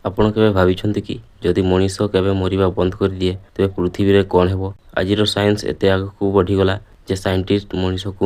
ଆପଣ କେବେ ଭାବିଛନ୍ତି କି, ଯଦି ମଣିଷ କେବେ ମରିବା ବନ୍ଦ କରିଦିଏ, ତେବେ ପୃଥିବୀରେ କ'ଣ ହେବ? ଆଜିର ସାଇନ୍ସ ଏତେ ଆଗକୁ ବଢ଼ିଗଲା ଯେ ସାଇଣ୍ଟିଷ୍ଟ ମଣିଷକୁ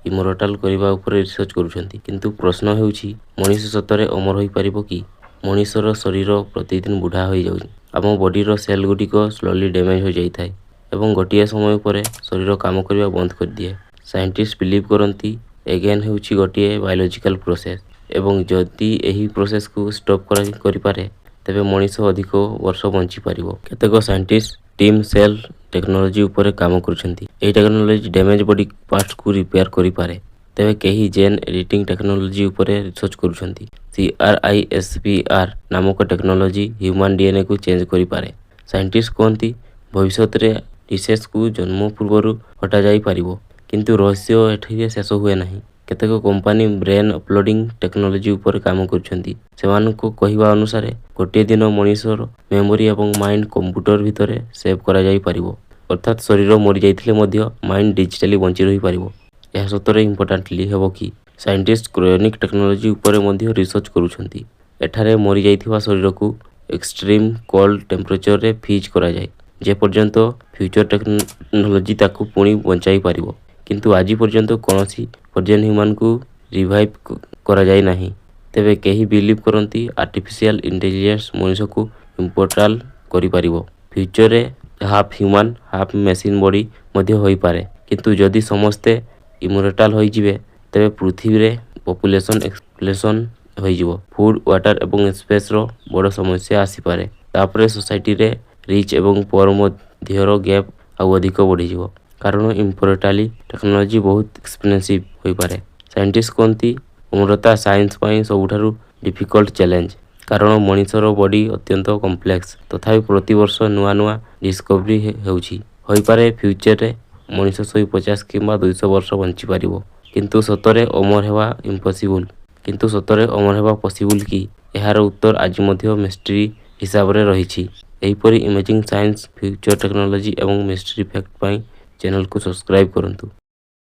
ଇମୋର୍ଟାଲ କରିବା ଉପରେ ରିସର୍ଚ୍ଚ କରୁଛନ୍ତି। କିନ୍ତୁ ପ୍ରଶ୍ନ ହେଉଛି, ମଣିଷ ସତରେ ଅମର ହୋଇପାରିବ କି? ମଣିଷର ଶରୀର ପ୍ରତିଦିନ ବୁଢ଼ା ହୋଇଯାଏ। ଆମ ବଡିର ସେଲଗୁଡ଼ିକ ସ୍ଲୋଲି ଡ୍ୟାମେଜ ହୋଇଯାଇଥାଏ ଏବଂ ଗୋଟିଏ ସମୟ ପରେ ଶରୀର କାମ କରିବା ବନ୍ଦ କରିଦିଏ। ସାଇଣ୍ଟିଷ୍ଟ ବିଲିଭ କରନ୍ତି, ଏଜିଂ ହେଉଛି ଗୋଟିଏ ବାୟୋଲୋଜିକାଲ ପ୍ରୋସେସ ଏବଂ ଯଦି ଏହି ପ୍ରୋସେସକୁ ଷ୍ଟପ କରିପାରେ, ତେବେ ମଣିଷ ଅଧିକ ବର୍ଷ ବଞ୍ଚିପାରିବ। କେତେକ ସାଇଣ୍ଟିଷ୍ଟ ଷ୍ଟେମ ସେଲ ଟେକ୍ନୋଲୋଜି ଉପରେ କାମ କରୁଛନ୍ତି। ଏହି ଟେକ୍ନୋଲୋଜି ଡ୍ୟାମେଜ ବଡି ପାର୍ଟସକୁ ରିପେୟାର କରିପାରେ। ତେବେ କେହି ଜେନ ଏଡିଟିଂ ଟେକ୍ନୋଲୋଜି ଉପରେ ରିସର୍ଚ୍ଚ କରୁଛନ୍ତି। CRISPR ନାମକ ଟେକ୍ନୋଲୋଜି ହ୍ୟୁମାନ ଡିଏନଏକୁ ଚେଞ୍ଜ କରିପାରେ। ସାଇଣ୍ଟିଷ୍ଟ କୁହନ୍ତି, ଭବିଷ୍ୟତରେ ଡିସିଜକୁ ଜନ୍ମ ପୂର୍ବରୁ ହଟାଯାଇପାରିବ। କିନ୍ତୁ ରହସ୍ୟ ଏଠାରେ ଶେଷ ହୁଏ ନାହିଁ। କେତେକ କମ୍ପାନୀ ବ୍ରେନ ଅପଲୋଡିଂ ଟେକ୍ନୋଲୋଜି ଉପରେ କାମ କରୁଛନ୍ତି। ସେମାନଙ୍କ କହିବା ଅନୁସାରେ, ଗୋଟିଏ ଦିନ ମଣିଷର ମେମୋରି ଏବଂ ମାଇଣ୍ଡ କମ୍ପ୍ୟୁଟର ଭିତରେ ସେଭ କରାଯାଇପାରିବ। ଅର୍ଥାତ୍ ଶରୀର ମରିଯାଇଥିଲେ ମଧ୍ୟ ମାଇଣ୍ଡ ଡିଜିଟାଲି ବଞ୍ଚି ରହିପାରିବ। ଏହା ସତରେ ଇମୋର୍ଟାଲିଟି ହେବ କି? ସାଇଣ୍ଟିଷ୍ଟ କ୍ରାୟୋଜେନିକ ଟେକ୍ନୋଲୋଜି ଉପରେ ମଧ୍ୟ ରିସର୍ଚ୍ଚ କରୁଛନ୍ତି। ଏଠାରେ ମରିଯାଇଥିବା ଶରୀରକୁ ଏକ୍ସଟ୍ରିମ କୋଲ୍ଡ ଟେମ୍ପରେଚରରେ ଫ୍ରିଜ କରାଯାଏ, ଯେପର୍ଯ୍ୟନ୍ତ ଫ୍ୟୁଚର ଟେକ୍ନୋଲୋଜି ତାକୁ ପୁଣି ବଞ୍ଚାଇ ପାରିବ। କିନ୍ତୁ ଆଜି ପର୍ଯ୍ୟନ୍ତ କୌଣସି ଫ୍ରୋଜେନ ହ୍ୟୁମାନକୁ ରିଭାଇଭ କରାଯାଇ ନାହିଁ। ତେବେ କେହି ବିଲିଭ କରନ୍ତି, ଆର୍ଟିଫିସିଆଲ ଇଣ୍ଟେଲିଜେନ୍ସ ମଣିଷକୁ ଇମୋର୍ଟାଲ କରିପାରିବ। ଫ୍ୟୁଚରରେ half human, half machine body ମଧ୍ୟ ହୋଇପାରେ। କିନ୍ତୁ ଯଦି ସମସ୍ତେ ଇମୋର୍ଟାଲ ହୋଇଯିବେ, ତେବେ ପୃଥିବୀରେ ପପୁଲେସନ ଏକ୍ସପ୍ଲୋସନ ହୋଇଯିବ। ଫୁଡ, ୱାଟର ଏବଂ ସ୍ପେସର ବଡ଼ ସମସ୍ୟା ଆସିପାରେ। ତାପରେ ସୋସାଇଟିରେ ରିଚ୍ ଏବଂ ପୁଅର ମଧ୍ୟର ଗ୍ୟାପ ଆଉ ଅଧିକ ବଢ଼ିଯିବ, କାରଣ ଇମୋର୍ଟାଲିଟି ଟେକ୍ନୋଲୋଜି ବହୁତ ଏକ୍ସପେନ୍ସିଭ ହୋଇପାରେ। ସାଇଣ୍ଟିଷ୍ଟ କୁହନ୍ତି, ଅମରତା ସାଇନ୍ସ ପାଇଁ ସବୁଠାରୁ ଡିଫିକଲ୍ଟ ଚ୍ୟାଲେଞ୍ଜ, କାରଣ ମଣିଷର ବଡି ଅତ୍ୟନ୍ତ କମ୍ପ୍ଲେକ୍ସ। ତଥାପି ପ୍ରତିବର୍ଷ ନୂଆ ନୂଆ ଡିସ୍କଭରି ହେଉଛି। ହୋଇପାରେ ଫ୍ୟୁଚରରେ ମଣିଷ 150 କିମ୍ବା 200 ବର୍ଷ ବଞ୍ଚିପାରିବ। କିନ୍ତୁ ସତରେ ଅମର ହେବା ଇମ୍ପସିବୁଲ? କିନ୍ତୁ ସତରେ ଅମର ହେବା ପସିବୁଲ କି? ଏହାର ଉତ୍ତର ଆଜି ମଧ୍ୟ ମିଷ୍ଟ୍ରି ହିସାବରେ ରହିଛି। ଏହିପରି ଏମେଜିଂ ସାଇନ୍ସ, ଫ୍ୟୁଚର ଟେକ୍ନୋଲୋଜି ଏବଂ ମିଷ୍ଟ୍ରି ଫ୍ୟାକ୍ଟ ପାଇଁ ଚ୍ୟାନେଲକୁ ସବସ୍କ୍ରାଇବ କରନ୍ତୁ।